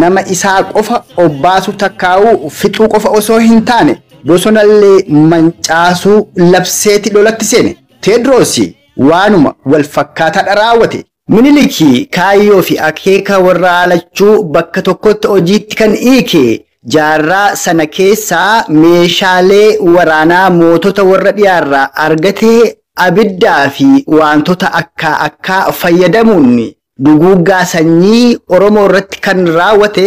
Nama isaa qofa obbaasuu takkaa'uu fixuu qofa osoo hin taane bosonallee mancaasuu labseeti lolatti seene. Teedroos waanuma wal fakkaataadha raawwate. Minilikii kaayyoo fi akeeka warra lachuu bakka tokkotti hojiitti kan hiike jaarraa sana keessaa meeshaalee waraanaa mootota warra dhiyaarraa argatee abiddaa fi wantoota akka akkaa fayyadamuun duguuggaa sanyii Oromoo irratti kan raawwate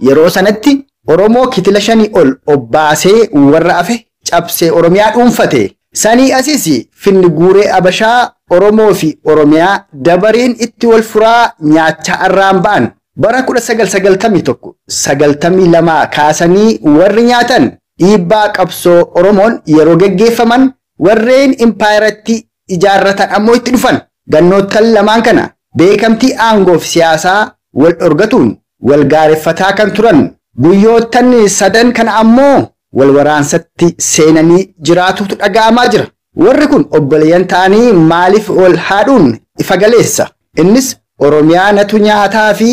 yeroo sanatti Oromoo kitila 5 ol obbaasee warra afe cabsee Oromiyaa dhuunfate. Sanii asis finni guuree Abashaa Oromoo fi Oromiyaa dabareen itti wal furaa nyaachaa irraan ba'an. Bara 1991 92 kaasanii warri nyaatan dhiibbaa qabsoo Oromoon yeroo geggeeffaman warreen impaayiratti ijaarratan ammoo itti dhufan. Gannoottan lamaan kana beekamtii aangoo fi siyaasaa wal dhorgatuun wal gaareffataa kan turan. Guyyoottan sadan kana ammoo wal waraansatti seenanii jiraatutu dhaga'amaa jira. Warri kun obboleeyyan ta'anii maaliif wal haadhuun ifa galeessa? Innis Oromiyaa natu nyaataa fi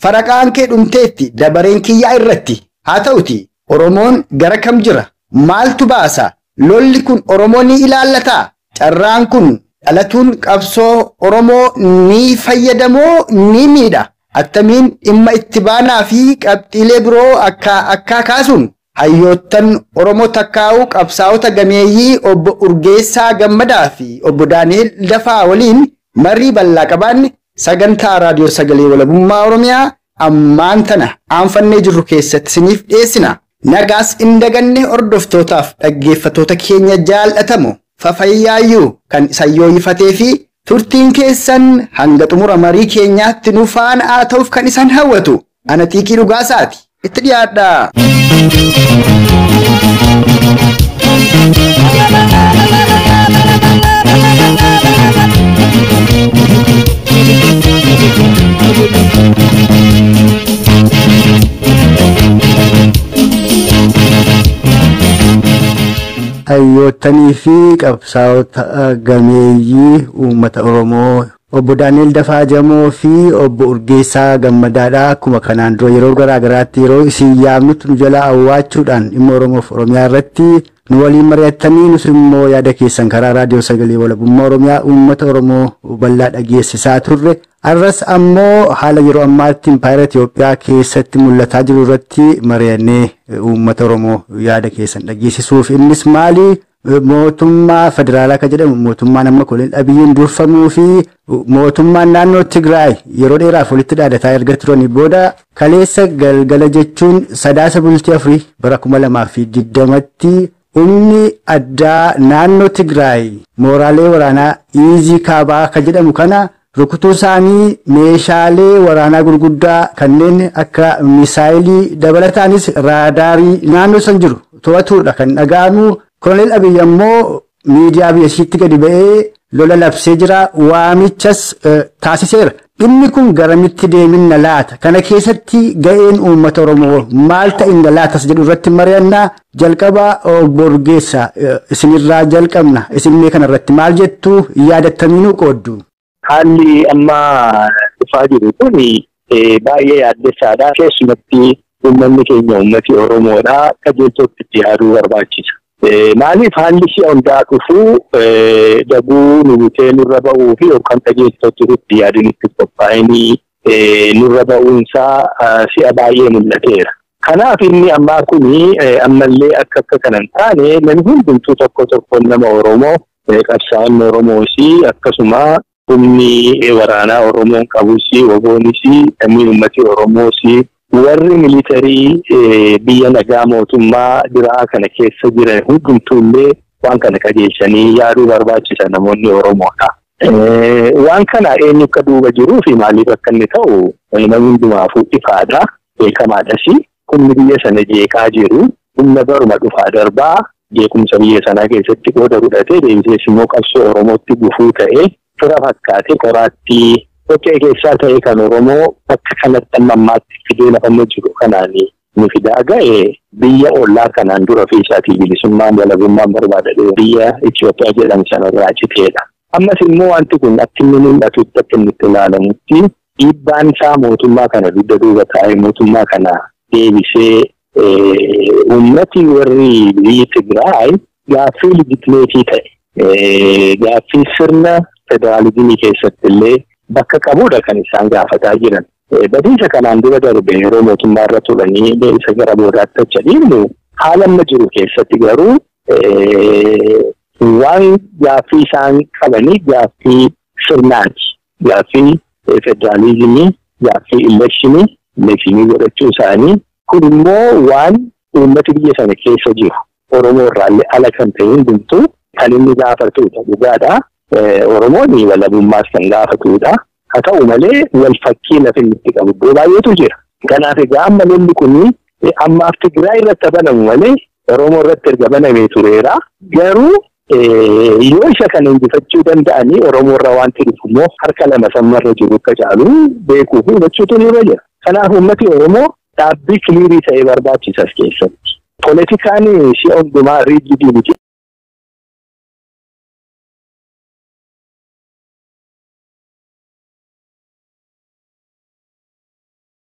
faraqaan kee dhumteetti dabareen kiyyaa irratti. Haa ta'uti Oromoon gara kam jira? Maaltu baasa? Lolli kun Oromoo ni ilaallataa? Carraan kun dhalatuun qabsoo Oromoo ni fayyadamoo ni miidha? Attamiin dhimma itti baanaa fi qabxiilee biroo akka kaasuun hayyoottan Oromoo takkaa'uu qabsaa'ota gameeyyii obbo Urgeessaa Gammadaa fi obbo Daani'el Dafaa waliin marii bal'aa qabaanne sagantaa raadiyoo sagalee walabummaa Oromiyaa ammaan tana aanfannee jirru keessatti isiniif dhiyeessina. Nagaas hin daganne hordoftootaaf dhaggeeffattoota keenya jaallatamu fafayyaayyuu kan isayyooyifatee fi turtiin keessan hanga xumura marii keenyaatti nu faana haa ta'uuf kan isaan hawwatu. Ana Xiiqii Dhugaasaati. Itti dhiyaadhaa. Hayyoottanii fi qabsaa'ota gameeyyii uummata Oromoo obbo Daani'el Dafaa Jamoo fi obbo Urgeessaa Gammadaadha. Akkuma kanaan dura yeroo garaa garaatti yeroo isin yaamnutti nu jalaa awwaachuudhaan dhimma Oromoof Oromiyaa irratti nu waliin mari'attanii nus immoo yaada keessan karaa raadiyoo sagalee walabummaa Oromiyaa uummata Oromoo bal'aa dhageessisaa turre. Arras ammoo haala yeroo ammaatti impaayera Itoophiyaa keessatti mul'ataa jiru irratti mari'annee uummata Oromoo yaada keessan dhageessisuuf innis maali? Mootummaa federaalaa kan jedhamu mootummaan amma Koloneel Abiyyiin durfamuu fi mootummaan naannoo Tigraay yeroo dheeraaf walitti dhaadataa erga turanii booda kaleessa galgala jechuun sadaasa bultii 4 bara 2020tti humni addaa naannoo Tigraay mooraalee waraanaa Iizii Kaabaa kan jedhamu kana rukutuu isaanii meeshaalee waraanaa gurguddaa kanneen akka misaayilii dabalataanis raadaarii naannoo san jiru to'atuudha kan dhaga'amu. Koloneel Abiyyi ammoo miidiyaa biyyattiitti gadi ba'ee lola labsee jira, waamichas taasiseera. Dhimmi kun garamitti deeminna laata? Kana keessatti ga'een uummata Oromoo maal ta'inna laatas jedhu irratti mari'annaa. Jalqaba obbo Urgeessaa isinirraa jalqabna. Isin mee kana irratti maal jettu? Yaadattamiinuu qooddu? Haalli amma dhufaa jiru kun baay'ee yaaddessaadha. Keessumatti uummanni keenya uummati Oromoodha. Qajeeltootti itti yaaduu barbaachisa. Maaliif haalli si'a hundaa dhufuu daguu nu butee nurra ba'uu fi yookaan qajeeltootti itti yaaduun itti qophaa'inii nurra ba'uunsaa si'a baay'ee mul'ateera. Kanaaf inni ammaa kuni ammallee akka kana hin taane namni hundumtuu tokko tokkoon nama Oromoo qabsaa'onni Oromoos akkasuma humni waraanaa Oromoon qabus waboonis namni uummati Oromoos warri militarii biyya nagaa mootummaa biraa kana keessa jiran hundumtuullee waan kana qajeelchanii yaaduu barbaachisa namoonni Oromoodha. Waan kana eenyu akka duuba jiruu fi maaliif akka inni ta'u namni hundumaafuu ifaadha, beekamaadhas. Humni biyya sana jeeqaa jiru humna baruma dhufaa darbaa jeequmsa biyya sanaa keessatti qooda fudhatee deebisees immoo qabsoo Oromootti gufuu ta'ee fira fakkaatee qoraattii dhoqqee keessaa ta'e kan Oromoo bakka kanatti amma ammaatti fidee lafa inni jiru kanaan nu fidaa ga'e biyya ollaa kanaan dura ofii isaatii bilisummaan walabummaan barbaadadhe biyya Itoophiyaa jedhamu sanarraa citeedha. Ammas immoo wanti kun akka inni mul'atutti akka inni itti ilaalamutti Dhiibbaan isaa mootummaa kana dugda duuba taa'ee mootummaa kana deebisee uummati warri biyya Tigraay gaaffii legitimeetii ta'e gaaffii sirna federaalizimii keessatti illee bakka qabudha kan isaan gaafataa jiran. Badiisa kanaan dura darbe yeroo mootummaa irra turanii isa gara boodaatti achi adeemnu haala amma jiru keessatti garuu waan gaaffii isaan qabanii gaaffii sirnaati. Gaaffii federaalizimii, gaaffii ilekshinii godhachuu isaanii kun immoo waan uummati biyya sana keessa jiru Oromoo irraallee ala kan ta'e hundumtuu kan inni gaafatudha dhugaadha. Oromoon walabummaas kan gaafatudha. Haa ta'u malee wal fakkii lafa inni itti qabu iddoo baay'eetu jira. Kanaaf egaa amma lolli kun ammaaf Tigraay irratti banamu malee Oromoo irratti erga banamee tureera. Garuu yoo isa kana injifachuu danda'anii Oromoo irra wanti dhufu immoo harka lama sammarra jiru akka caalu beekuu fi hubachuutu nurra jira. Kanaaf uummati Oromoo dhaabbii kiliirii ta'ee barbaachisa as keessatti. Poolitikaan si'a hundumaa riijidii miti.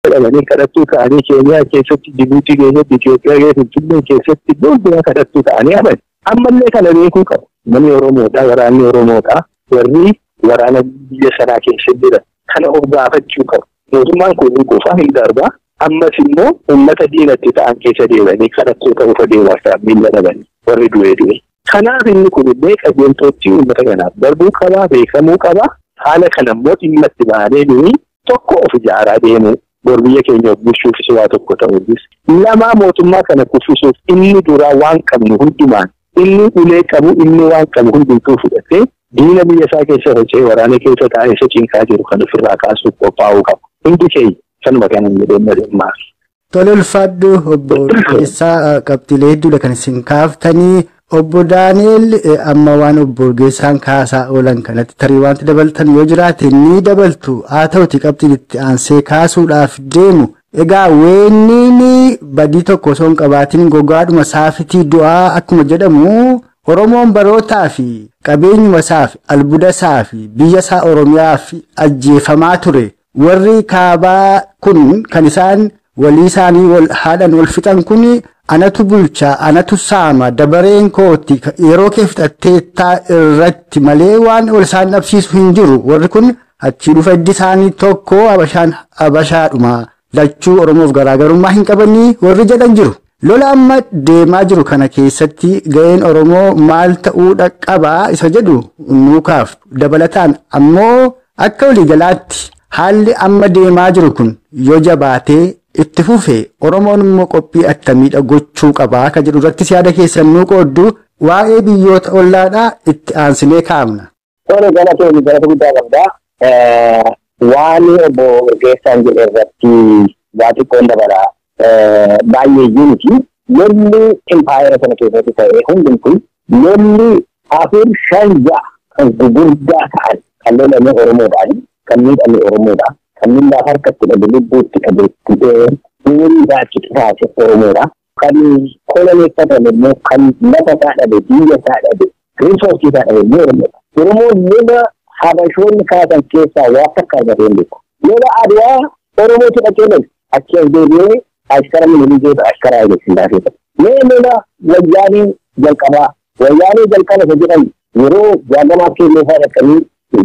Jedhamanii kadhattuu ta'anii Keeniyaa keessatti, Jibuutii keessatti, Itoophiyaa keessatti, Finfinnee keessatti iddoo hundumaa kadhattuu ta'anii hafan. Ammallee kana beekuu qabu. Namni Oromoodha, waraanni Oromoodha. Warri waraana biyya sanaa keessa jiran kana of gaafachuu qabu. Mootummaan kun ni kufa hin darba. Ammas immoo uummata diinatti ta'an keessa deemanii kadhattuu ta'uuf adeemaa miila dhabanii warri du'ee du'e. Kanaaf inni kun illee qajeeltootti uummata kanaaf darbuu qaba, beekamuu qaba. Haala kana immoo dhimma itti baanee nuyi tokko of ijaaraa deemuu. Bor biyya keenya of bulchuufis waa tokko ta'uufis. Lama mootummaa kana kuffisuuf inni duraa waan qabnu hundumaan inni ulee qabu inni waan qabu hundumtuu fudhatee diina biyya isaa keessa faca'ee waraana keessa taa'ee isa cinqaa jiru kan ofirraa kaasuuf qophaa'uu qaba. Hundi keenya sanuma kan inni deemmaa. Tole ulfaadhu obbo Urgeessaa qabxiilee hedduudha kan isin kaaftanii. Obbo Daani'el amma waan obbo Urgeessaan kaasaa oolan kanatti tarii wanti dabaltan yoo jiraate ni dabaltu. Haa ta'uti qabxiin itti aansee kaasuudhaaf deemu. Egaa weenniin badii tokko osoo hin qabaatin gogaadhuma saafitii du'aa akkuma jedhamu Oromoon barootaa fi qabeenyuma isaa fi albuuda isaa fi biyya isaa Oromiyaa fi ajjeefamaa ture. Warri kaabaa kun kan isaan walii isaanii wal haadhan wal fixan kun anatu bulchaa, anatu saama, dabareen kooti yeroo kee fixattee irratti malee waan ol isaan dhabsiisu hin jiru. Warri kun achii dhufa hiddi isaanii tokko Habashaan Habashaadhuma. Lachuu Oromoof garaagarummaa hin qabanii warri jedhan jiru. Lola amma deemaa jiru kana keessatti ga'een Oromoo maal ta'uu qabaa isa jedhu nuukaaf. Dabalataan ammoo akka waliigalaatti haalli amma deemaa jiru kun yoo jabaatee itti fufe Oromoon immoo qophii attamiidha gochuu qabaa akka jedhu irrattis yaada keessan nuu qooddu waa'ee biyyoota ollaadhaa itti aansinee kaa'amna. Tole galatoonni galata guddaa qabdaa. Waan obbo Urgeessaan jedhe irratti waa xiqqoon dabala. Baay'ee iyyuu miti. Lolli impaayera sana keessatti ta'e hundumtuu lolli 4, 5, 6 kan gurguddaa ta'an kan lolame Oromoodhaan kan miidhame Oromoodha. Kan miillaa harkatti dhabe lubbuutti dhabe umurii isaa achi taase Oromoodha. Kan koloneeffatame immoo kan lafa isaa dhabe biyya isaa dhabe riisoorsii isaa dhabe immoo Oromoodha. Oromoon lola Habashoonni kaasan keessaa waa takka argatee hin beeku. Lola Adwaa Oromootu dhaqee lole. Achi as deebi'ee ashkara Miniliikii ashkara Haile Sillaasee ta'e. Mee lola Wayyaanee jalqabaa Wayyaanee jalqaba isa jedhamu yeroo jaagamaaf keelloo fa'aa dhaqanii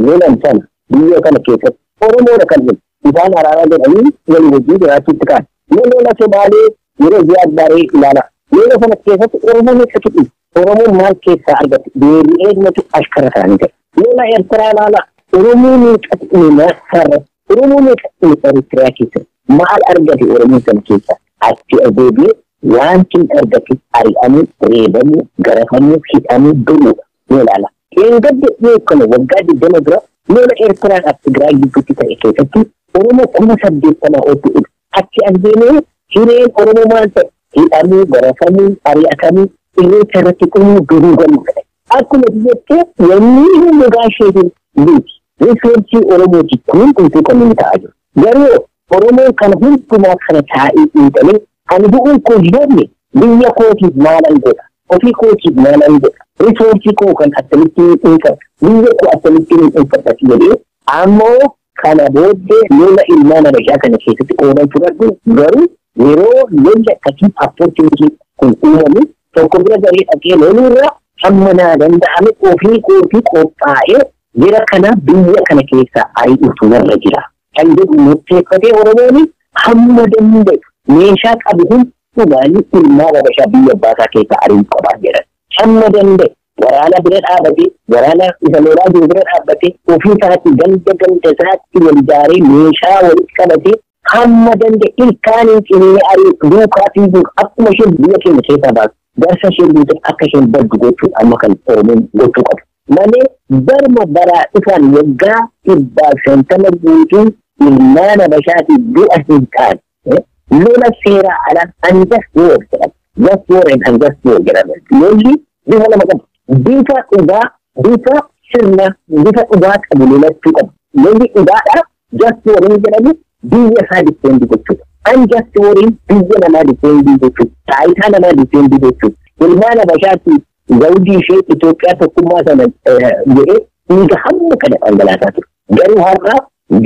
lolan sana biyya kana keessatti Oromoodha kan jedhu isaan araaraa jedhanii walii wajjin jiraachuutti ka'an. Mee lola Somaalee yeroo Ziyaad Baaree ilaala. Lola sana keessatti Oromoon eessatti dhufe? Oromoon maal keessaa argate? Deebi'ee dhumatu ashkara isaanii ta'e. Lola Eertiraa ilaala. Oromoon meeqatti dhume Masarra? Oromoon meeqatti dhume Eritiriyaa keessatti? Maal argate Oromoon sana keessaa? Achi deebi'ee wanti hin argate ari'amuu, reebamuu, garafamuu, hidhamuu, du'uudha. Ni ilaala. Eeggadde dhiyoo kana waggaa 20 dura lola Eertiraan as Tigraay gidduutti ta'e keessatti Oromoo 80,000 oltu dhufe. Achi as deemee hireen Oromoo maal ta'e? Hidhamuu, garafamuu, ari'atamuu, irreecha irratti dhumuu, duguugamuu ta'e. Akkuma jettee wanni hundi gaasheetiin miti. Riisoorsii Oromooti kun hundumtuu kan inni ta'aa jiru. Garuu Oromoon kana hundumaa kana taa'ee xiinxalee ani du'uun koo hin oofne biyya kootiif maalan godha? Ofii kootiif maalan godha? Riisoorsii koo kan akkamittiin dhuunfadha? Biyya koo akkamittiin dhuunfadha jedhee ammoo Kana booddee lola ilmaan Habashaa kana keessatti qoodan fudhadhu garuu yeroo lolli akkasii opportunity kun uumamu tokko bira garee dhaqee loluurra hamma naa danda'ame ofii kootii qophaa'ee jira kana biyya kana keessa ari'utu narra jira. Kan jedhu murteeffatee Oromoon hamma danda'u meeshaa qabu hundumaan ilmaan Habashaa biyya abbaasaa keessa ari'uu qabaa jedhan. Hamma danda'u waraana bira dhaabbatee waraana isa lolaa jiru bira dhaabbatee ofii isaatti ganda ganda isaatti wal ijaaree meeshaa walitti qabatee hamma danda'e ilkaaniin cimee ari'u duukaa fiiguun akkuma isheen biyya keenya keessaa baasu garsa isheen buute akka isheen baddu gochuu amma kan Oromoon gochuu qabu. Malee barma baraa dhufan waggaa 150 guutuu ilmaan Habashaatiif du'a hin taane lola seeraa alaa unjust war jedhama. Just war and unjust war jedhama. Lolli bifa lama qaba. Bifa dhugaa, bifa sirna, bifa dhugaa qabu lolachuu qabu. Lolli dhugaadha. Just war inni jedhamu biyya isaa defend gochuudha. Unjust wariin biyya namaa defend gochuudha. Taayitaa namaa defend gochuudha. Ilmaan Habashaatiif zawudii ishee Itoophiyaa tokkummaa sana jedhee dhiiga hamma kana dhangalaasaa ture. Garuu har'a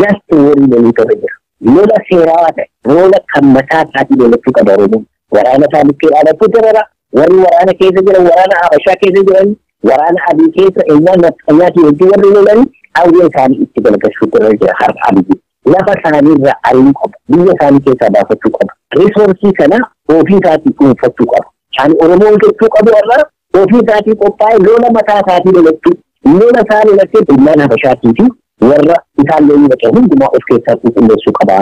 just warii loluu qaba jira. Lola seerawaa ta'e, lola kan mataa isaatii lolachuu qaba Oromoon. Waraana isaa bukkee dhaabachuu jira. Warri waraana keessa jiran, waraana Habashaa keessa jiran, waraana Abiy keessa ilmaan nafxanyaatii wajjin warri lolan qawwee isaanii itti galagalchuu jira har'a Abiy. Lafa isaaniirra ari'uu qaba. Biyya isaanii keessaa baafachuu qaba. Reesoorsii kana ofii isaatii dhuunfachuu qaba. Kan Oromoon gochuu qabu irraa ofii isaatii qophaa'e lola mataa isaatii lolachuu. Lola isaa lolachee ilmaan Habashaatii fi warra isaan loluu dhaqe hundumaa of keessaa qulqulleessuu qaba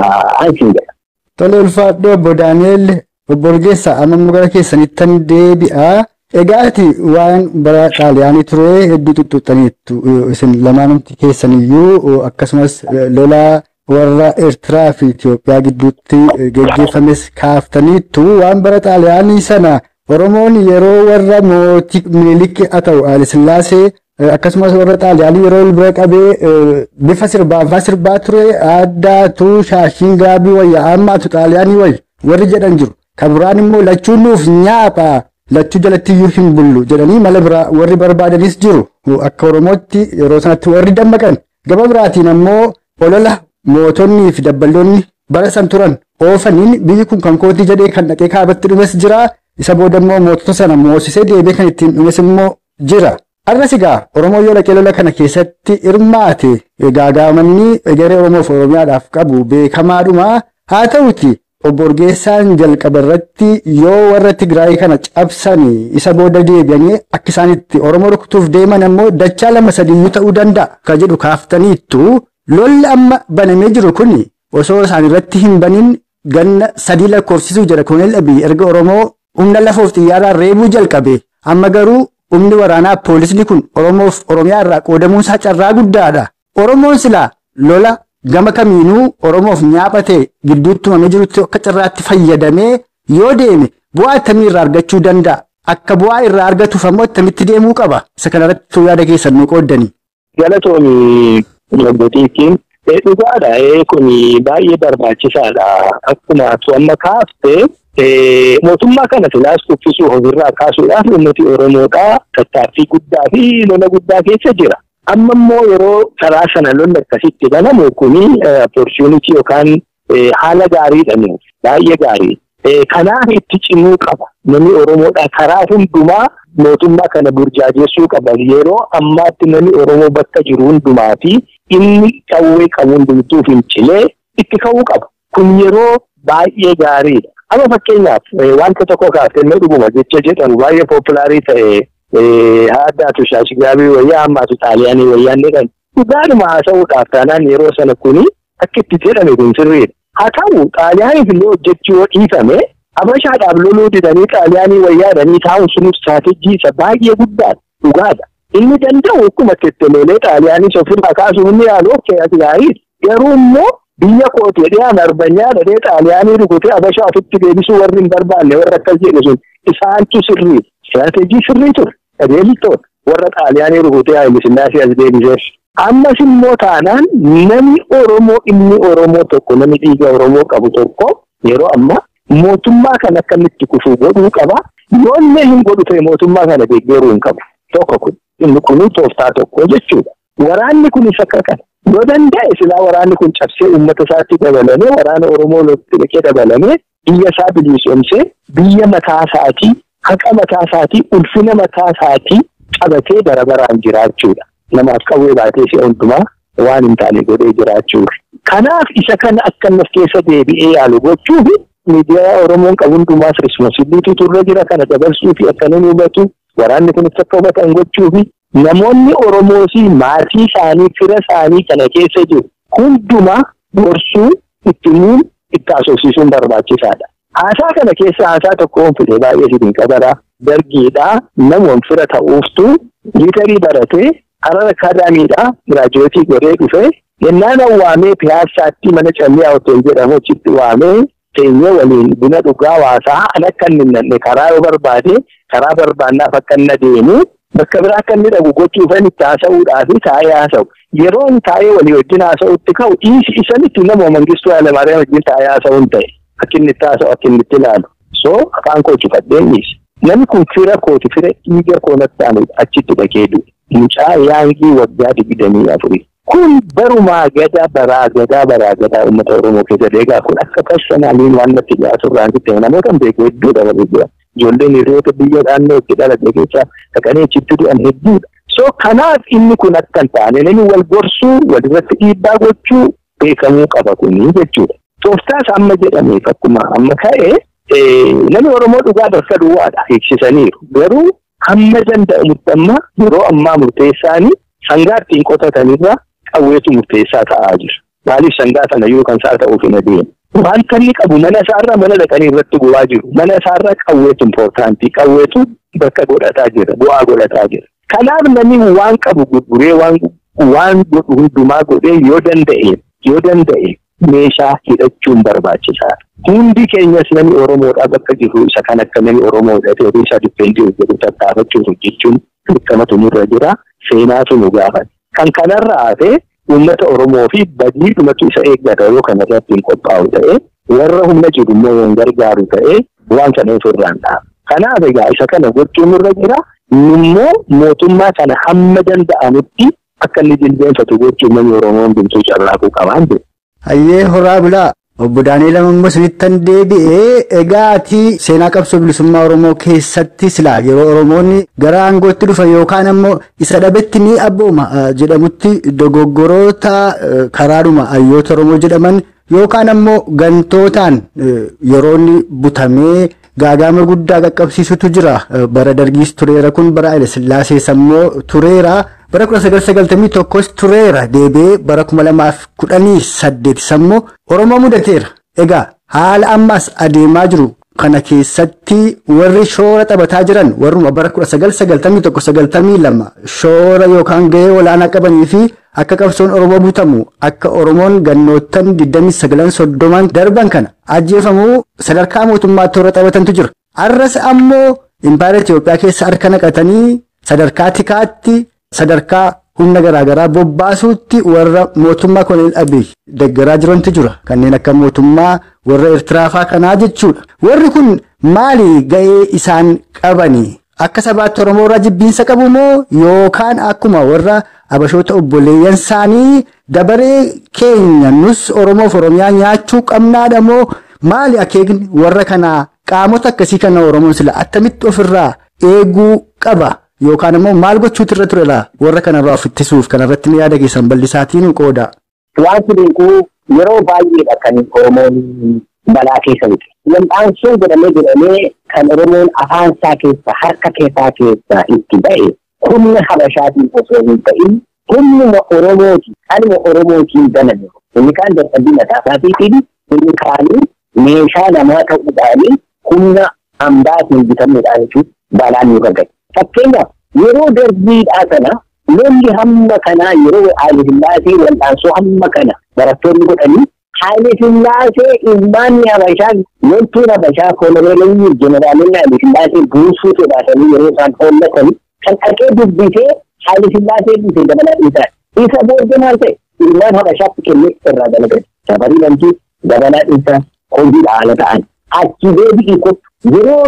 isin jedha. Tole ulfaadhoo obbo Daani'el obbo Urgeessaa amma immoo gara keessanittan deebi'a. Egaa ati waan bara Xaaliyaanii ture hedduu tuttuqxaniittu isin lamaanumti keessaniyyuu akkasumas lola warra Eertiraa fi Itoophiyaa gidduutti geggeeffames kaaftaniittu waan bara Xaaliyaanii sana Oromoon yeroo warra mootii Minilik haa ta'u Haile Sillaasee akkasumas warra Xaaliyaanii yeroo wal bira qabee bifa sirbaanfaa sirbaa ture addaatu shaashiin gaabii wayya ammaatu Xaaliyaanii wayya warri jedhan jiru. Kan biraan immoo lachuun nuuf nyaapha lachuu jalatti iyyuu hin bullu jedhanii mala biraa warri barbaadanis jiru. Akka Oromootti yeroo sanatti warri dammaqan. Gama biraatiin ammoo olola mootonnii fi dabballoonni bara san turan oofaniin biyyi kun kan kootii jedhee kan dhaqee kaabatti dhumes jira. Isa booda immoo mootota sana moosisee deebi'ee kan ittiin dhumes immoo jira. Har'as egaa Oromoo yoo dhaqee lola kana keessatti hirmaate gaagaamanni egeree Oromoof Oromiyaadhaaf qabu beekamaadhuma. Haa ta'uti obbo Urgeessaan jalqaba irratti yoo warra Tigraay kana cabsanii isa booda deebi'anii akka isaan itti Oromoo rukutuuf deeman ammoo dachaa 2-3 ta'uu danda'a kan jedhu kaaftaniittu lolli amma banamee jiru kun osoo isaan irratti hin banin ganna 3 lakkoofsisuu jedha Koloneel Abiy erga Oromoo humna lafoof xiyyaaraan reebuu jalqabe. Amma garuu humni waraanaa poolisni kun Oromoof Oromiyaa irraa qoodamuun isaa carraa guddaadha. Oromoon silaa lola gama kamiinuu Oromoof nyaaphatee gidduutti tumamee jirutti akka carraatti fayyadamee yoo deeme bu'aa akkamii irraa argachuu danda'a? Akka bu'aa irraa argatuuf ammoo akkamitti deemuu qaba? Isa kanarratti yaada keessan nu qooddani. Galatoomi Obbo Dhugaadha. Kun baay'ee barbaachisaadha. Akkuma atu amma kaafte mootummaa kana silaas kuffisuu ofirraa kaasuudhaaf uummati Oromoodhaa tattaaffii guddaa fi lola guddaa keessa jira. Amma immoo yeroo karaa sana lolli akkasitti banamu kuni opportunity yookaan haala gaariidha nuuf baay'ee gaarii. Kanaaf itti cimuu qaba. Namni Oromoodhaa karaa hundumaa mootummaa kana burjaajeessuu qaba. Yeroo ammaatti namni Oromoo bakka jiru hundumaa fi inni qawwee qabu hundumtuu fincilee itti ka'uu qaba. Kun yeroo baay'ee gaariidha. Amma fakkeenyaaf wanta tokko kaaftee dhuguma jecha jedhamu baay'ee poopulaarii ta'e addaatu shaashigaabii wayyaa ammaatu Xaaliyaanii wayyaa inni jedhan. Dhugaadhuma haasa'uudhaaf taanaan yeroo sana kuni akka itti jedhame kun sirriidha. Haa ta'u Xaaliyaaniif illee hojjechuu yoo dhiifame Habashaadhaaf loluu didanii Xaaliyaanii wayyaa jedhanii taa'uun sun istiraatejii isa baay'ee guddaadha. Dhugaadha. Inni danda'u akkuma tettelolee Xaaliyaaniis ofirraa kaasuun inni yaalu okkee as gaariidha. Garuu immoo biyya kooti jedhee an arbanyaa jedhee Xaaliyaanii rukutee Habashaa ofitti deebisuu warri hin barbaanne warra akkas jedhu sun isaantu sirriidha. Istiraatejii sirrii ture. Qajeeltoodha. Warra Xaaliyaanii rukutee Haile Sillaasee as deebisee. Ammas immoo taanaan namni Oromoo inni Oromoo tokko namni dhiiga Oromoo qabu tokko yeroo ammaa mootummaa kana akkamitti kufuu godhuu qaba. Yoo illee hin godhu ta'e mootummaa kana deeggaruu hin qabu. Tokko kun inni kun tooftaa tokko jechuudha. Waraanni kunis akka kana. Yoo danda'e silaa waraanni kun cabsee uummata isaatti dabalamee waraana Oromoo lolatti dabalamee biyya isaa bilisoomsee biyya mataa isaatii, haqa mataa isaatii, ulfina mataa isaatii qabatee bara baraan jiraachuudha. Namaaf qawwee baatee si'a hundumaa waan hin taane godhee jiraachuudha. Kanaaf isa kana akka inni of keessa deebi'ee yaalu gochuuf miidiyaa Oromoon qabu hundumaas responsibilitii turre jira kana dabarsuu fi akka inni hubatu waraanni kunis akka hubatan gochuu fi namoonni Oromoos maatii isaanii fira isaanii kana keessa jiru hundumaa gorsuu itti himuun itti haasofsiisuun barbaachisaadha. Haasaa kana keessa haasaa tokkoon fide baay'ee sitiin qabaraa dargiidhaa namoon fira ta'uuftu liitarii baratee Harar Akaadaamiidhaa giraajuweetii godhee dhufee yennaan waamee piyaassaatti mana Calliyaa Hotel jedhamu achitti waamee teenyee waliin buna dhugaa waasaa an akka inni hin karaa yoo barbaade karaa barbaannaaf akka inni adeemu bakka biraa akka inni dhagu gochuufan itti haasa'uudhaaf taa'ee haasa'u. Yeroo inni taa'ee walii wajjin haasa'utti ka'u dhiisi isanitti nama Mangistuu Hayilamaariyaam wajjin taa'ee haasa'u hin ta'e akka inni itti haasa'u akka inni itti ilaalu. So afaan koo cufadheen dhiise. Namni kun fira kooti fira dhiiga koo natti aanudha achitti dhaqee du'e. Mucaa yaangii waggaa 24. Kun barumaa gadaa baraa gadaa baraa gadaa uummata Oromoo keessa deegaa kun akka personaaliin waan natti dhiyaatu irraan sitti namoota hin beeku hedduu dabalee jira. Ijoolleen hiriyoota biyya naannoo itti dhalate keessaa dhaqanii achitti du'an hedduudha. So kanaaf inni kun akka hin taane namni wal gorsuu walirratti dhiibbaa gochuu beekamuu qaba kuni jechuudha. Tooftaas amma jedhameef akkuma amma ka'e namni Oromoo dhugaa bakka duwwaadha eegsisaniiru. Garuu hamma danda'amutti amma yeroo ammaa murteessaanii sangaa ittiin qotatanirra qawweetu murteessaa ta'aa jira. Maaliif sangaa sana yoo kan isaa ta'uuf hin adeemu. Wanta inni qabu mana isaarra mana dhaqanii irratti bu'aa jiru. Mana isaarra qawweetu impoortaantii qawweetu bakka godhataa jira bu'aa godhataa jira. Kanaaf namni waan qabu gurguree waan godhu hundumaa godhee yoo danda'e meeshaa hidhachuun barbaachisaadha. Hundi keenyas namni Oromoodhaa bakka jiru isa kan akka namni Oromoo hidhatee ofii isaa dippeendii hojjetu tattaafachuuf hojjechuun dirqamatu nurra jira. Seenaatu nu gaafata. Kan kanarraa hafe uummata Oromoo fi badiidhumatu isa eeggata yoo kanarratti hin qophaa'u ta'e warra humna jiru immoo yoo hin gargaaru ta'e waan sana ofirraan dhaaba. Kanaaf egaa isa kana gochuun nurra jira. Immoo mootummaa kana hamma danda'amutti akka inni jilbeenfatu gochuun namni Oromoo hundumtuu carraaquu qabaan jedhu. Hayyee horaa bulaa Obbo Daani'el ammoo isinittan deebi'ee egaa ati seenaa qabsoo bilisummaa Oromoo keessatti silaa yeroo Oromoonni gara aangootti dhufan yookaan ammoo isa dhabetti ni abbooma jedhamutti dogoggoroota karaadhuma hayyoota Oromoo jedhaman yookaan ammoo gantootaan yeroo inni butamee gaagaama guddaa qaqqabsiisutu jira. Bara Dargiis tureera kun bara Haile Sillaasees ammoo tureera. Bara 1991 tureera deebi'ee bara 2018 ammoo Oromoo mudateera. Egaa haala ammas adeemaa jiru kana keessatti warri shoora taphataa jiran warruma bara 1991-92 shoora yookaan gahee olaanaa qabanii fi akka qabsoon Oromoo butamu akka Oromoon gannoottan 29-30 darban kana ajjeefamuu sadarkaa mootummaatti warra taphatantu jira. Arras ammoo Impaayera Itoophiyaa keessa harka naqatanii sadarkaa tikaatti sadarkaa humna garaagaraa bobbaasuutti warra mootummaa Koloneel Abiy deeggaraa jirantu jira. Kanneen akka mootummaa warra Eertiraa fa'aa kanaa jechuudha. Warri kun maali gahee isaan qabanii? Akka sabaatti Oromoo irraa jibbiinsa qabu moo yookaan akkuma warra Abashoota obboleeyyan isaanii dabaree keenya nus Oromoof Oromiyaa nyaachuu qabnaadha moo maali akeekni warra kanaa qaamota akkasii kana Oromoon sila attamitti ofirraa eeguu qaba? Yookaan immoo maal gochuutu irra ture laa warra kanarraa of ittisuuf kanarratti ni yaada keessan bal'isaatiin qooda. Wanti beeku yeroo baay'eedha kan Oromoon balaa keessa miti. Wal'aansoo godhamee kan Oromoon afaan isaa keessa harka keessaa keessa itti ba'e humna Habashaatiin osoo hin ta'in humnuma Oromooti kanuma Oromootiin baname. Inni kaan dadhabbii mataa isaatiin inni kaanii meeshaa namaa ta'uudhaan humna hambaatiin bitamuudhaan jechuun balaan nurra gahe. Fakkeenyaaf yeroo darbiidhaa sana lolli hamma kanaa yeroo Haile Sillaasee wal'aansoo hamma kana barattoonni godhanii Haile Sillaasee ilmaanni Habashaa loltuun Habashaa koloneelonni jeneraalonni Haile Sillaasee buusuu sodaatanii yeroo isaan hoollatanii kan dhaqee dubbisee Haile Sillaasee buusee dabalaa dhiisaa. Isa booddee maal ta'e ilmaan Habashaatti kennee irraa dalagate. Safarii lamtuu dabalaa dhiisaa hojiidha haala ta'an. Achi deebi'ii kottu yeroo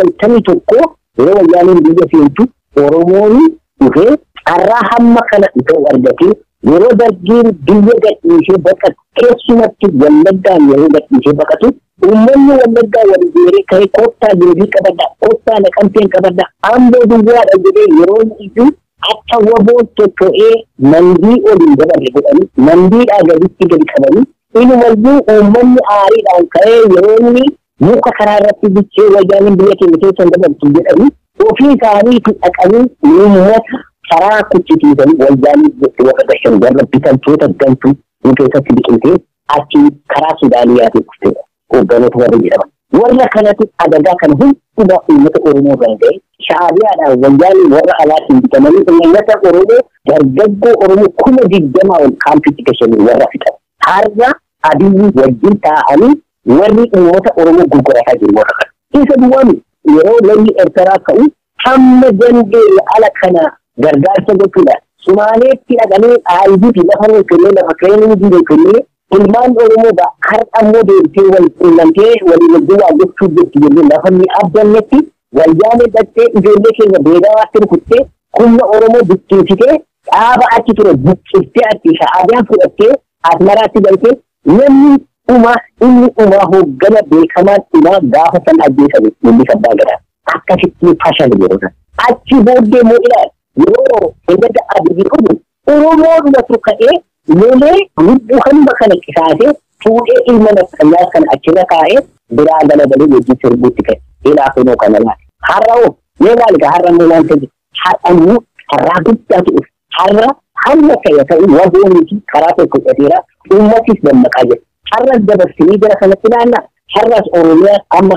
91 yeroo wayyaaniin biyya seentu Oromoon dhufee carraa hamma kana itoo argatee Yeroo dargiin biyya gadhiisee baqatu keessumatti Wallaggaan yeroo gadhiisee baqatu uummanni Wallaggaa wal geeree ka'ee kottaa Gimbii qabadha, kottaa Naqamteen qabadha, Amboo duwwaadha jedhee yeroo iyyuu akka waboon tottoo'ee mandii oliin dabarre godhanii mandiidhaa gaditti gadi qabanii inumayyuu uummanni aariidhaan ka'ee yeroo inni muka karaa irratti bichee wayyaaniin biyya keenya keessa hin dabartu jedhanii ofii isaaniitti dhaqanii uummata karaa kuchisiisanii wayyaanii warra gashan warra bitamtoota gantuu nu keessatti biqiltee achi karaa Sudaanii yaatee dhuftedha. Hoogganoota warra jedhaman. Warra kanatti adagaa kana hundumaa uummata Oromoo irraan ga'e Shaabiyaadhaan wayyaanii warra alaatiin bitamanii uummata Oromoo dargaggoo Oromoo 20,000 ol kaampiitti gashanii warra fixan. Har'a Abiyyi wajjin taa'anii warri uummata Oromoo gurgurataa jiru warra kana. Isa duwwaami yeroo lolli Eertiraa ka'u hamma dandeenye ala kana gargaarsa gochuudhaan Sumaaleetti dhaqanii aayidii fi lafa nuu kennee lafa kireenii nuu kennee ilmaan Oromoo har'a immoo deemtee wal quunnamtee waliin wajjin waa gochuu jirti jennee lafa inni abdannetti wayyaanee dhaqxee ijoollee keenya beelawaatti rukuttee humna Oromoo buqqeessitee dhaaba achi ture buqqeessitee achi Sha'aabiyaan fudhattee Asmaraatti galtee namni dhumaa inni dhumaa hooggana beekamaan dhumaa gaafa san ajjeefame Mul'isa Abbaa Gadaa. Akkasitti fashale yeroo sana. Achi booddee immoo ilaali yeroo eegata Abiyyi dhufu Oromoodhumatu ka'ee lolee lubbuu hamma kana qisaasee fuudhee ilma nafxanyaa kana achirra kaa'ee biraa galagalee wajjin sirbuutti ka'e. Ilaa kunoo kana laata. Har'a hoo mee maali gaa har'a immoo waan ta'e har'a immoo carraa guddaatu dhufe. Har'a hamma ta'e ta'u waboonii fi karaa tokko godhateera uummatis dammaqaa jira. Har'as dabarsinii gara kanatti ilaalla. Har'as Oromiyaa amma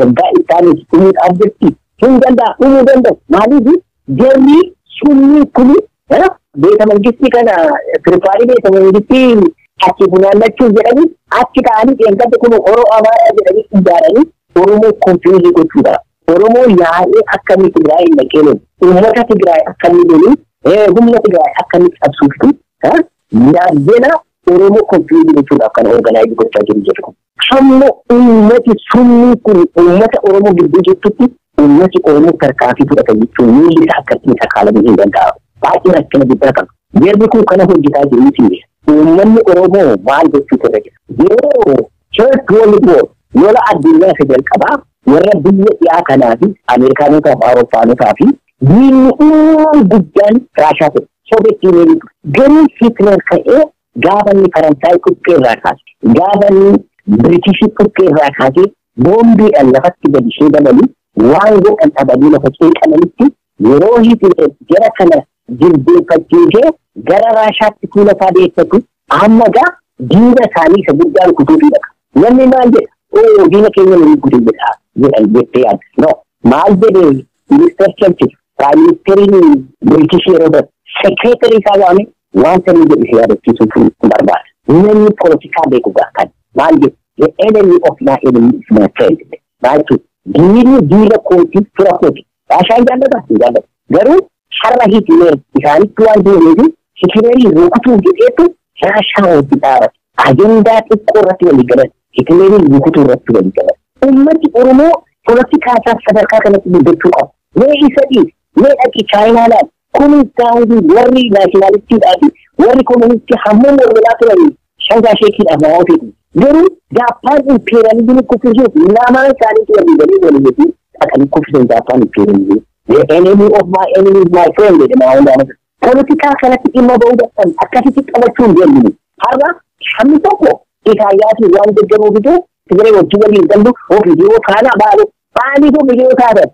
waggaa isaaniif dhumuudhaaf jirti. Hin danda'a dhumuu danda'u. Maaliif jarri summii kuni beeka mangistii kana firfaarii beeka mangistii achi funaannachuuf jedhanii achi ta'anii dheengadda kun Oromoo Amaaraa jedhanii ijaaranii Oromoo konfiyuuzii gochuudha. Oromoo yaa'ee akkamii Tigraay hin dhaqee lolu, uummata Tigraay akkamii lolu, humna Tigraay akkamii qabsuuftu yaaddeena Oromoo konfiyuuzii gochuudhaaf kan organaayizii gochaa jiru jedhu. Hamma uummati summii kun uummata Oromoo gidduu jirtutti uummati Oromoo tarkaanfii fudhata jechuun miilli isaa akkasiin sakaalamuu hin danda'amu. Baay'ee rakkina guddaa qaba. Jarri kun kana hojjetaa jiru miti. Uummanni Oromoo maal gochuutu irra jira? Yeroo First World War lola addunyaa isa jalqabaa warra biyya dhiyaa kanaa fi Ameerikaanotaa fi Awurooppaanotaa fi diinni inni guddaan Raashaa ture. Soviet Union ture. Garuu Hitler ka'ee gaafa inni Faransaay quqqee irraa kaase, gaafa inni Biriitishii quqqee irraa kaasee boombiidhaan lafatti gadi ishee dabaluu waan godhan dhabanii lafa qeeqamanitti yeroo Hitler jara kana jilbeeffachiisee gara Raashaatti fuula isaa deeffatu amma gaa diina isaanii isa guddaa rukutuufi dhaqa. Namni maal jedha? Oo diina keenya nu gudde jedha jedhan jettee yaadda. No maal jedhee Ministeer Churchill Prime Ministeeriin Biriitish yeroo ta'u sekireetarii isaa waame wanta inni jedhu si yaadachiisuuf hin barbaada. Namni poolitikaa beeku gaa kan maal jedhu? The enemy of my enemy is my friend. Maal jechuudha? Diinni diina kooti fira kooti. Raashaan jaallata? Hin jaallatu. Garuu har'a Hitler isaanitti waan deemeef Hitlerii rukutuuf jedheetu Raashaa wajjin dhaabate. Ajandaa xiqqoo irratti walii galan. Hitlerii rukutuu irratti walii galan. Uummati Oromoo poolitikaa isaa sadarkaa kanatti guddachuu qaba. Mee isa dhiisi, mee dhaqi Chaayinaa laali. Kunis daawwitii warri naashinaalistiidhaa fi warri kooministii hammam wal lolaa turanii shangaa sheekiidhaaf nama ofiitu. Garuu Jaappaan impeeriyalizimii kuffisuuf lamaan isaaniitu walii galii walii wajjin dhaqanii kuffisan Jaappaan impeeriyalizimii. The enemy of my enemy is my friend jedhama waan hundaa. Poolitikaa kanatti dhimma ba'uu dadhaban akkasitti qabachuu hin dandeenye. Har'a hammi tokko Isaayyaasiin waan deeggaruu fiduu Tigree wajjin waliin gallu OPDO faana baalu maaliif OPDO taatan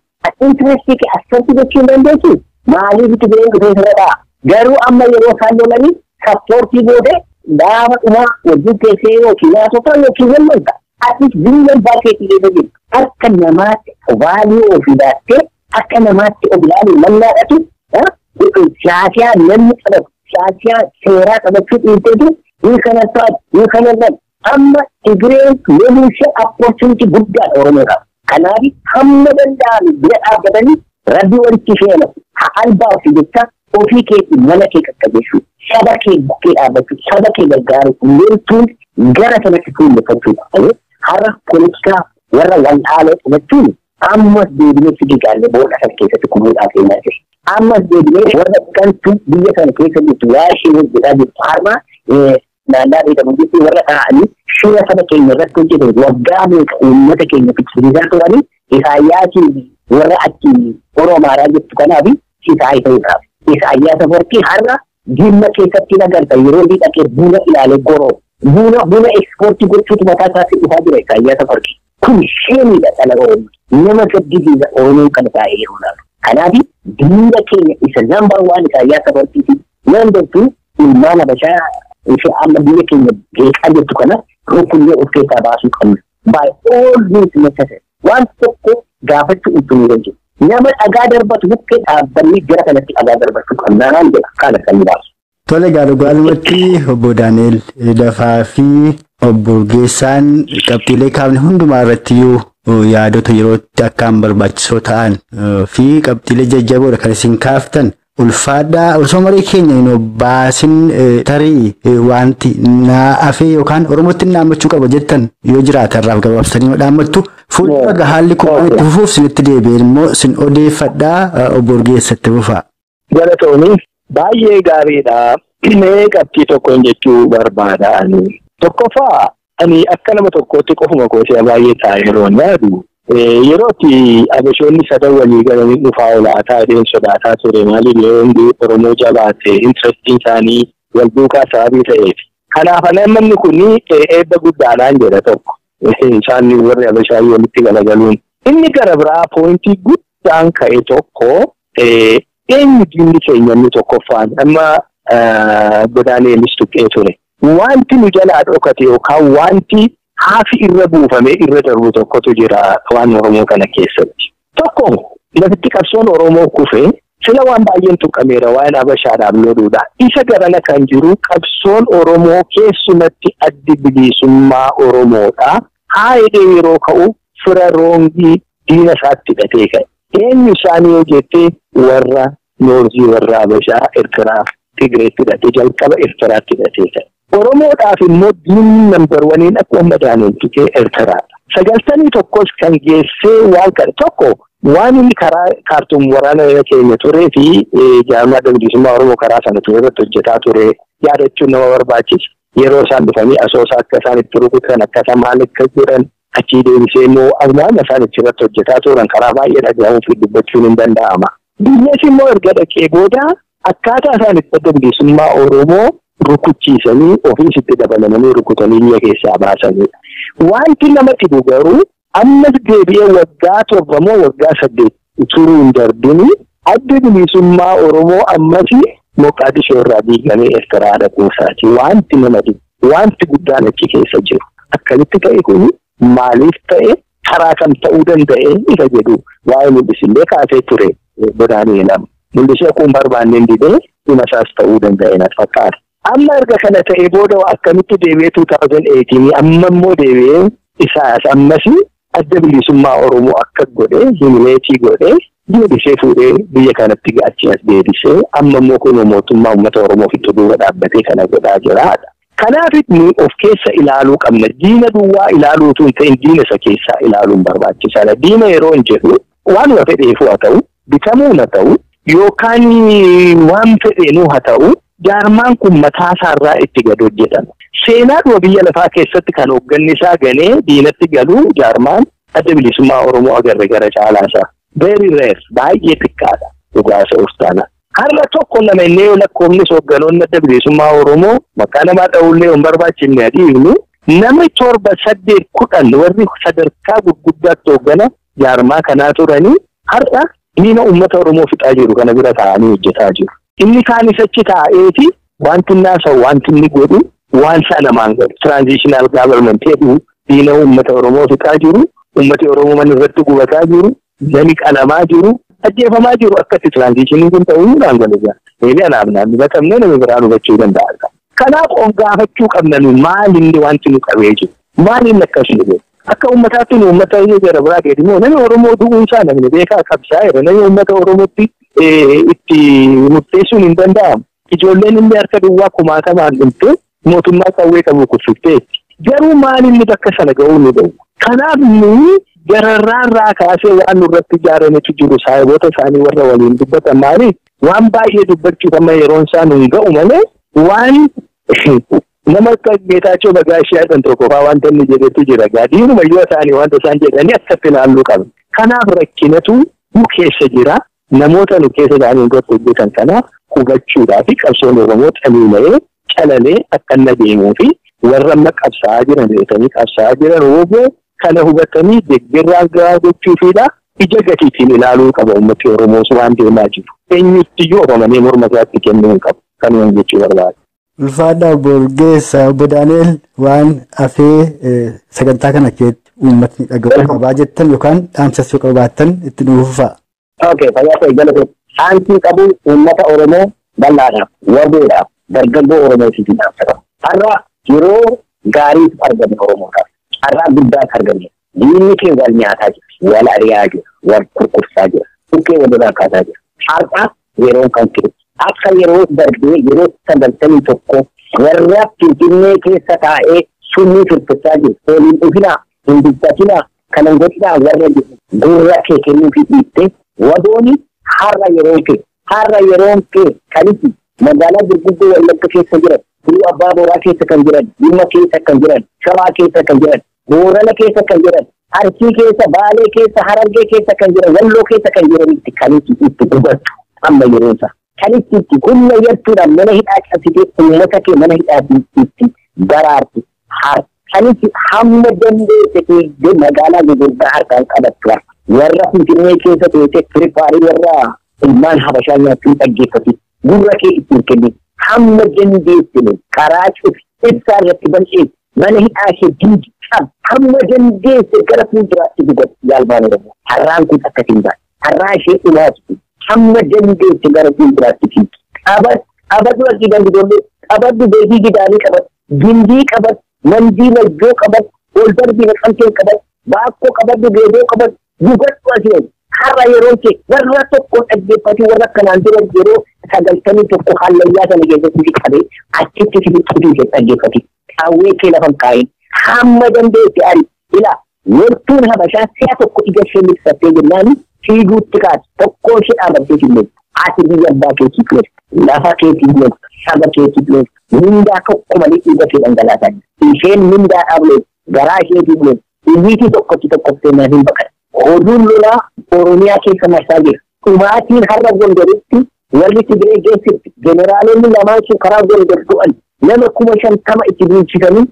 intirestii kee assatti gochuu hin dandeessu maaliif Tigreen dhufee sirra dha'a. Garuu amma yeroo isaan lolanii sappoortii goote gaafa dhumaa wajjin teessee yookiin nyaatota yookiin wal lolta. Atis biyya abbaa keetii keessa jiru akka namaatti vaalii ofii baattee akka namaatti of ilaaluun mallaadhatu siyaasiyaa namni qabatu siyaasiyaa seeraa qabachuu dhiifteetu ni kana to'atu ni kana lolu. Amma Tigreen loluu ishee opportunity guddaadha Oromoodhaaf. Kanaaf hamma danda'ame bira dhaabbatanii rabbi walitti ishee himatu. Haa albaaf jecha ofii keetii mana kee qaqqabeessuu, saba kee bukkee dhaabbachuu, saba kee gargaaruu, loltuun gara sanatti fuulleffachuudha. Har'a poolitikaa warra wal'aaloo qabachuun ammas deebinee si gigaalle boolla sana keessatti kumuudhaaf deemaa jira. Ammas deebinee warra kantu biyya kana keessa jirtu waa ishee hojjetaa jirtu har'a naannaa beekamu jechuun warra taa'anii shira saba keenya irratti hojjetan waggaa meeqa uummata keenya fichisiisaa turanii Isaayyaasiin warra achi Oromaaraa jirtu kanaaf Isaayii ta'uudhaaf. Isaayyaas Afawarqii har'a Jimma keessatti nagarta yeroo inni dhaqee buna ilaalee goroo buna ekspoortii gochuutu mataa isaatti dhufaa jira Isaayyaas Afawarqii. Kun sheeniidha dhala Oromoo. Nama gaddisiisa Oromoon kana taa'ee yeroo ilaalu. Kanaaf diina keenya isa number 1 Isaayyaas Afawarqiiti. Number 2 ilmaan Habashaa isa amma biyya keenya jeeqaa jirtu kana rukunnee of keessaa baasuu qabna. By all means necessary. Waan tokko gaafachuu utuu hin jiru. Nama dhagaa darbatu bukkee dhaabbannee gara kanatti dhagaa darbachuu qabna naan jedha kana kan baasu. Tole gaalumatti obbo Daani'el Dafaa fi obbo Urgeessaan qabxiilee kaafne hundumaa irrattiyyuu yaadota yerootti akkaan barbaachisoo ta'an fi qabxiilee jajjaboodha kan isin kaaftan. Ulfaadhaa osoo marii keenya hin baasin tarii wanti naafee yookaan Oromootti dhaammachuu qaba jettan yoo jiraatan irraaf gabaabsanii dhaammattu fuuldura haalli kun itti fufuuf sinitti deebi'een immoo sin odeeffadhaa obbo Urgeessatti fufaa. Galatoomii baay'ee gaariidha. Mee qabxii tokkoon jechuu barbaada ani. Tokkoffaa ani akka nama tokkootti qofuma koosee baay'ee taa'ee yeroo yaadu. Yerootti Abashoonni sadan walii galanii dhufaa olaataa adeem sodaataa ture maaliif yeroo hundi Oromoo jabaate intirestiin isaanii wal duukaa sababii ta'eef. Kanaaf namni kun eebba guddaadhaan jedha tokko. Isaan warri Abashaa walitti galagaluun. Inni gara biraa poointii guddaan ka'e tokko eenyu diinni keenya inni tokkoffaan amma Godaaneelis tuqee ture. Wanti nu jalaa dhokate yookaan wanti haafi irra buufamee irra darbu tokkotu jira waan Oromoo kana keessatti. Tokko lafti qabsoon Oromoo kufee sila waan baay'een tuqameera waan Habashaadhaaf loluudha. Isa garana kan jiru qabsoon Oromoo keessumatti addi bilisummaa Oromoodha. Haa hidhee yeroo ka'u fira roongii diina isaatti hidhatee ka'e. Eenyu isaanii yoo jettee warra Noorzii warra Habashaa Eertiraa Tigreetti hidhatee jalqaba Eertiraatti hidhatee ka'e. Oromoodhaaf immoo diinni nambar 1 akkuma Daani'el tuqee Eertiraadha. 91 kan geessee waan kana tokko waan inni karaa Kaartuum waraana keenya turee fi jaarmaa bilisummaa Oromoo karaa sana ture irratti hojjetaa ture yaadachuun nama barbaachisa. Yeroo isaan dhufanii asoosaa akka isaan itti rukutan akka isaan maal akka godhan achii deebisee immoo waan isaan itti irratti hojjetaa turan karaa baay'ee dhaga'amuu fi dubbachuun hin danda'ama. Biyyas immoo erga dhaqee booda akkaataa isaan itti adda bilisummaa Oromoo rukuchiisanii ofiis itti dabalamanii rukutanii biyya keessaa baasanidha. Wanti nama dhibu garuu ammas deebi'ee waggaa 7 moo waggaa 8 turuu hin darbini adda bilisummaa Oromoo ammas Moqaadishoo irraa diigamee Eertiraa dhaquu isaati. Wanti nama dhibu wanti guddaan achi keessa jiru akkamitti ta'e kun maaliif ta'e karaa kam ta'uu danda'e isa jedhu waa'ee mul'isillee kaasee ture Godaanee lama. Mul'isee akkuma barbaanneen didee dhuma isaas ta'uu danda'e natti fakkaata. Amma erga kana ta'ee booda akkamitti deebi'ee 2018 amma immoo deebi'ee isaas ammas adda bilisummaa Oromoo akka godhee himileetii godhee deebisee fuudhee biyya kanatti achi as deebisee amma immoo kun mootummaa uummata Oromoo fi duuba dhaabbatee kana godhaa jiraadha. Kanaaf nu of keessa ilaaluu qabna. Diina duwwaa ilaaluu utuu hin ta'in diina isa keessaa ilaaluun barbaachisaadha. Diina yeroo hin jedhu waanuma fedheefuu haa ta'u, bitamuun haa ta'u, yookaan waan fedheenuu haa ta'u, jaarmaan kun mataa isaarraa itti gad hojjetama. Seenaadhuma biyya lafaa keessatti kan hoogganni isaa ganee diinatti galuu jaarmaan adda bilisummaa Oromoo agarre gara caalaasaa. Very rare, baay'ee xiqqaadha dhugaasa uftaana. Har'a tokko lama illee yoo lakkoofnis hoogganoonni adda bilisummaa Oromoo maqaa namaa dha'ullee hin barbaachifne adiifnu namni 7, 8, 10 warri sadarkaa gurguddaatti hooggana jaarmaa kanaa turanii har'a diina uummata Oromoo fixaa jiru kana bira taa'anii hojjetaa jiru. Inni kaanis achi taa'eeti wanti inni haasa'u wanti inni godhu waan isaa namaan godhu transitional government jedhu diina uummata Oromoo fixaa jiru, uummati Oromoo mana irratti gubataa jiru, nami qalamaa jiru, ajjeefamaa jiru akkatti transitionii kun ta'uu naan galu jira. Eebi anaaf naan hubatamne nama biraan hubachuu danda'a. Kanaaf of gaafachuu qabna nu maal inni wanti nu qabee jiru? Maal inni akkas nu godhu? Akka uummataatti nu uummata gara biraa geedimoo namni Oromoo du'uunsaa namni beekaa qabsaa'eera. Namni uummata Oromootti itti murteessuun hin danda'amu. Ijoolleen inni harka duwwaa kumaatamaan dhumte mootummaa qawwee qabu kuffifteetti. Garuu maal inni bakka sana ga'uu nu dhowwa? Kanaaf nuyi Gararraarraa kaasee waan nurratti ijaarametu jiru saayiboota isaanii warra waliin dubbatan maali? Waan baay'ee dubbachuuf amma yeroon isaa nu hin ga'u malee waan nama akka Geetaachoo Bagaashii jedhan tokko fa'aa wanta inni jedhetu jira. Gaadiinuma yoo ta'anii wanta isaan jedhanii akkatti ilaalluu qabna. Kanaaf rakkinatu nu keessa jira. Namoota nu keessa ta'anii irratti hojjetan kana hubachuudhaa fi qabsoon Oromoo xaliila'ee calalee akka inni adeemuu fi warra amma qabsaa'aa jiran beekanii qabsaa'aa jiran rooboo kana hubatanii deeggarraa gahaa gochuufiidha. Ija gatiitiin ilaaluu qaba uummati Oromoos waan deemaa jiru. Eenyuttiyyuu oofamanii morma isaatti kennuu hin qabu. Kanuma jechuu barbaada. Ulfaadhaa obbo Urgeessaa, obbo Daani'el waan hafee sagantaa kana keessatti uummatni dhaga'uu qabaa jettan yookaan dhaamsas yoo qabaattan itti dhufuufaa. Okay, fayyaa ta'e galate. Aantii qabu uummata Oromoo bal'aadhaaf, warbeedhaaf, dargaggoo Oromootiif dhaamsa qaba. Har'a yeroo gaariitu argame Oromoodhaaf. Har'a guddaatu argame. Diinni kee wal nyaataa jira, wal ari'aa jira, wal kurkursaa jira, bukkee walirraa kaasaa jira. Har'a yeroon kan kee. Akka yeroo darbee yeroo 91 warra Finfinnee keessa taa'ee summii firfirsaa jiru. Waliin dhufinaa, hin dubbatinaa, kana hin godhinaa warra jiru. Gurra kee kennuufii dhiiftee wadooni har'a yeroon kee. Har'a yeroon kee kanitti magaalaa gurguddoo Wallagga keessa jiran, Tullu Abbaa Booraa keessa kan jiran, Jimma keessa kan jiran, Shawaa keessa kan jiran, Boorana keessa kan jiran, Arsii keessa, Baalee keessa, Harargee keessa kan jiran, Walloo keessa kan jiranitti kanitti itti dhugattu amma yeroon isaa. Kanitti itti humna yartuudhaan mana hidhaa cabsitee uummata kee mana hidhaatii itti baraartu har'a. Kanitti hamma dandeesse fiigdee magaalaa gurguddaa harkaan qabattu har'a. Warra Finfinnee keessa teessee firfaarii warra ilmaan Habashaa nyaachuu dhaggeeffatu gurra kee ittiin kenni. Hamma dandeessine karaa cufi ibsaa irratti bal'eessi mana hidhaa kee diigi qab hamma dandeesse gara fuulduraatti dubbatu yaalmaan Oromoo. Har'aan kun akkasiin baate. Har'aa ishee dhumaatu hamma dandeesse gara fuulduraatti fiigi. Qabadhu asii dandidoollee qabadhu beekii gidaanii qabadhu gindii qabadhu mandii najjoo qabadhu ol darbii naqamteen qabadhu baakkoo qabadhu geedoo qabadhu dubbadhu asii oli. Har'a yeroo kee warra tokko dhaggeeffatu warra kanaan dura yeroo 91 hallayyaa sana keessatti qabee achitti si biqiltuu ishee dhaggeeffatu. Qawwee kee lafa hin kaayin. Hamma dandeesse ari ilaa loltuun Habashaa si'a tokko ija ishee miqsattee jennaan fiiguutti kaati. Tokkoo ishee dhaabattee hin beektu. Ati biyya abbaa keetiif loltu, lafa keetiif loltu, saba keetiif loltu, mindaa tokko malee dhiiga kee dhangalaasaa jirti. Isheen mindaadhaaf loltu, garaa isheetiif loltu, iyyiitii tokkotti tokkoftee naan hin baqatu. Oduun lolaa Oromiyaa keessa marsaa jira. Dhumaatiin har'a Gondoritti warri Tigree geessifte jeneraalonni lamaan sun karaa Gondor du'an nama 50,000 itti duulchisanii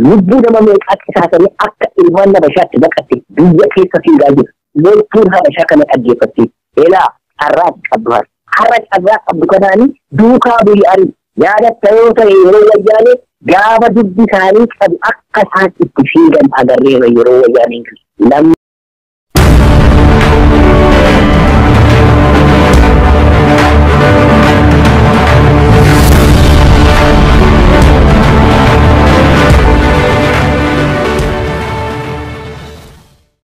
lubbuu nama meeqaa qisaasanii akka ilmaan Habashaatti baqatte biyya keessa fiigaa jira. Loltuun Habashaa kana dhaggeeffatte elaa har'aa qabdu har'a. Har'a carraa qabdu kanaanii duukaa bu'i ari. Yaadatta yoo ta'e yeroo wayyaanee gaafa dubbi isaanii qabu akka isaan itti fiigan agarreera yeroo wayyaaneen.